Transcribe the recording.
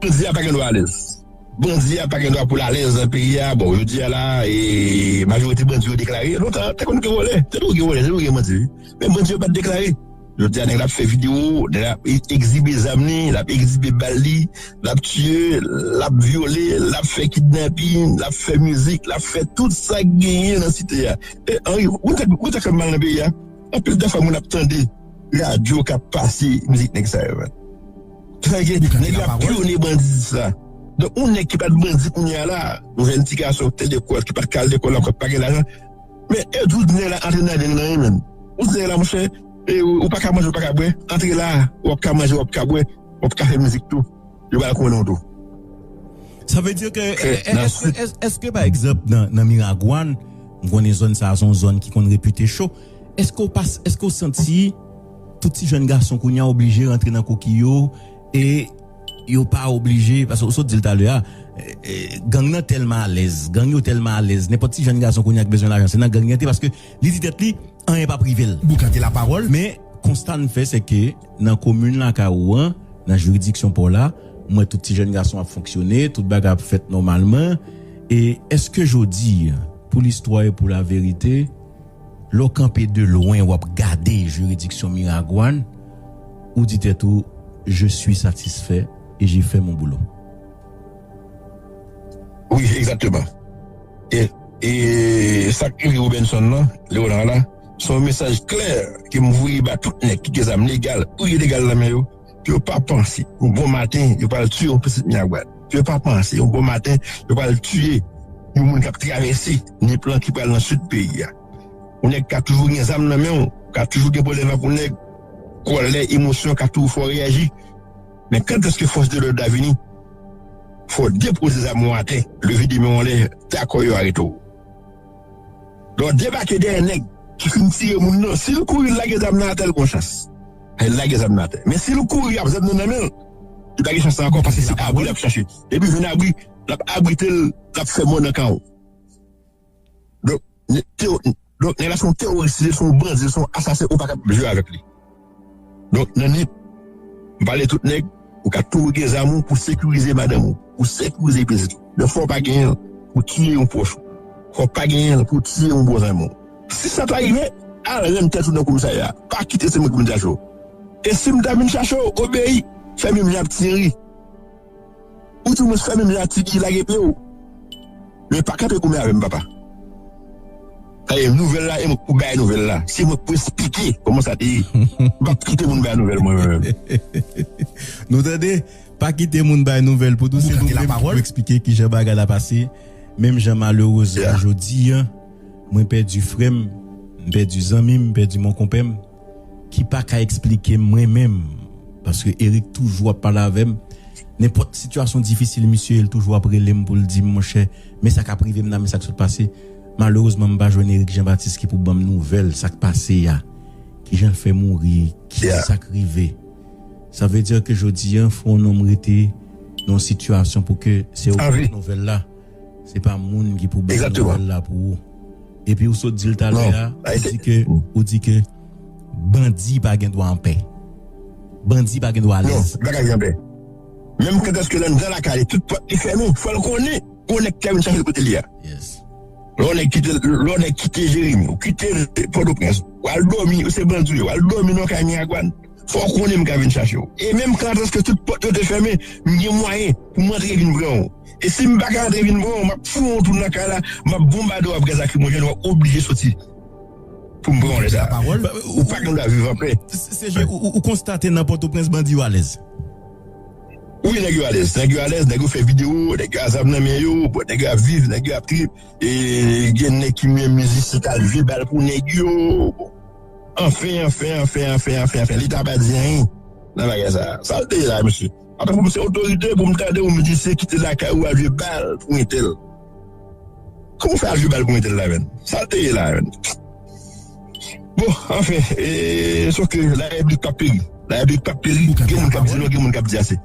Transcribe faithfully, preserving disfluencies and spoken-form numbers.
Bandi a pa gen dwa alèz. Bandi a pa gen dwa pou l alèz nan peyi a. Bon, jodi a la, e, majorite bandi yo deklare. Lontan, te konn gen vòlè. Te toujou gen vòlè, te toujou gen bandi, wi. Men bandi yo pa t deklare. Jodi a, nèg la ap fè videyo, nèg la ap e-, egzibe zam li, l ap egzibe bal li, l ap tiye, l ap vyole, l ap fè kidnapin, l ap fè mizik, l ap fè tout sa k genyen nan site a. E, ann, ou te, ou te fè mal nan peyi a. Anpil de fwa moun ap tande radyo k ap pase mizik nèg sa yo, man. Tande, nèg la pyone bandi sa. Donk, yon nèg ki pa t bandi kounye a la, yon jèn ti gason ki te lekòl, ki pa t ka al lekòl ankò, pa gen lajan. Men, e, ou di nèg la antre nan gang nan, wi, menm. Ou di nèg la, monchè, e, ou, ou pa ka manje, ou pa ka bwè, antre la, w ap ka manje, w ap ka bwè, w ap ka fè mizik tou. Yo pral konnen w tou. Sa vle di ke, Ke e, e, nan èske, sud. Èske, èske, pa egzanp, nan, nan Miragwàn, m konnen zòn sa a se yon zòn ki konn repite cho, èske w pa, èske w santi tout ti jèn gason kounye a oblije rantre nan koki yo e yo pa oblije, paske w sot di l talè a, e, e, gang nan tèlman alèz, gang yo tèlman alèz, nenpòt ti jèn gason kounye a ki bezwen lajan, se nan gang li antre, paske li di tèt li, anyen p ap rive l. Boukante lapawòl. Men, konsta n fè, se ke nan komin Lakay ou an, nan jiridiksyon pa w la, m wè tout ti jèn gason ap fonksyone, tout bagay ap fèt nòmalman. E èske jodi, pou listwa e pou laverite, lè w kanpe de lwen, w ap gade jiridiksyon Miragwàn, ou di tèt ou, je suis satisfait et j'ai fait mon boulot. Wi, egzakteman. E, e sa k rive Robenson nan, Leonard la, se yon mesaj klè ke m voye ba tout nèg ki gen zam legal, ou ilegal nan men yo, ke yo pa panse yon bon maten, yo pral tiye yon pitit Miragwàn. Ke yo pa panse yon bon maten, yo pral tiye yon moun k ap travèse Nip lan, ki pral nan sid peyi a. Yon nèg ka toujou gen zam nan men w, ka toujou gen pwoblèm ak yon nèg, kòlè, emosyon ka toujou fè w reyaji. Men kantèske fòs de lòd la vini? Fò w depoze zam ou atè, leve de men w anlè, dakò yo arete w. Lè w debake dèyè nèg ki fin tiye moun nan, si l kouri, l lage zam nan atè, l gon chans. L lage zam nan atè. Men si l kouri ak zam nan nan men l, li pa gen chans la ankò, paske se abri l ap chache. Depi l jwenn abri, l ap abrite l, l ap fè mò nan kan w. Donk, ne-, te-, donk, nèg la se yon teworis, li se yon bandi, li se yon asasen, ou pa ka jwe avèk li. Donk, nan Nip, m pale tout nèg, ou ka toujou gen zam ou pou sekirize madanm ou, pou sekirize pitit ou. Men fò w pa genyen l pou tiye yon pwòch ou. Fò w pa genyen l pou tiye yon bon zanmi w. Si sa ta rive, al rann tèt ou nan komisarya. Pa kite se mwen ki vin chache w. E si m ta vin chache w, obeyi, fè menm jan ak Thierry. Ou di mwen fè menm jan ak Thierry, lage pye w. Men pa kanpe goumen avè m, papa. Sa e nouvèl la, e mwen k pou bay nouvèl la. Se mwen k pou esplike kòman sa te ye. M p ap kite moun bay nouvèl mwen menm. Nou tande? Pa kite moun bay nouvèl pou nou, se nou menm ki pou eksplike kijan bagay la pase. Menm jan malerezman jodi a, mwen pèdi frè m, m pèdi zanmi m, m pèdi mon konpè m, ki pa ka eksplike m mwen menm. Paske Eric toujou ap pale avè m. Nenpòt sitiyasyon difisil misye ye, l toujou ap rele m pou l di m, monchè, men sa k ap rive m nan, men sa k sot pase. Malerezman, m pa jwenn Eric Jean Baptiste ki pou ban m nouvèl sa k pase a. Kijan l fè mouri, kisa k rive. Sa vle di ke jodi a, fò yon nonm rete nan yon sitiyasyon pou ke se ou ki ban nouvèl la. Se pa moun ki pou bay nouvèl la pou ou. Epi ou sot di l talè a, ou di ke, ou di ke bandi pa gen dwa anpè. Bandi pa gen dwa alèz. Non, li pa ka gen anpè. Menm kantèske l anndan lakay li, tout pòt li fèmen, fò l konnen gon nèg ki ka vin chache l kote li a. Lè yon nèg kite, lè yon nèg kite Jeremi, ou kite Pòtoprens, ou al dòmi, ou se bandi ou ye, ou al dòmi nan kay Miragwàn, fò w konnen m ka vin chache w. E menm kantèske tout pòt yo te fèmen, m gen mwayen pou m antre vin pran w. E si m pa ka antre vin pran w, m ap foure w tou nan kay la, m ap bonbade w ak gaz lakrimojèn, w ap oblije soti pou m pran w lè sa a. Ou pa gen dwa viv anpè. Se, se, ou, ou, ou konstate nan Pòtoprens bandi yo alèz? Wi, nèg yo alèz. Nèg yo alèz, nèg yo fè videyo, nèg yo a zam nan men yo, bon, nèg yo ap viv, nèg yo ap trip. E gen nèg ki menm mizisyen k al jwe bal pou nèg yo. Bon. Anfen, anfen, anfen, anfen, anfen, anfen. Leta pa di anyen nan bagay sa a. Sa l te ye la, mesye? Antan pou m se otorite, pou m tande yon mizisyen kite lakay ou al jwe bal pou entèl. Kòman w fè al jwe bal pou entèl la, menm? Sa l te ye la, menm? Bon, anfen, e, sof ke larepiblik p ap peri. Larepiblik p ap peri. Gen moun k ap di non, gen moun k ap di ase.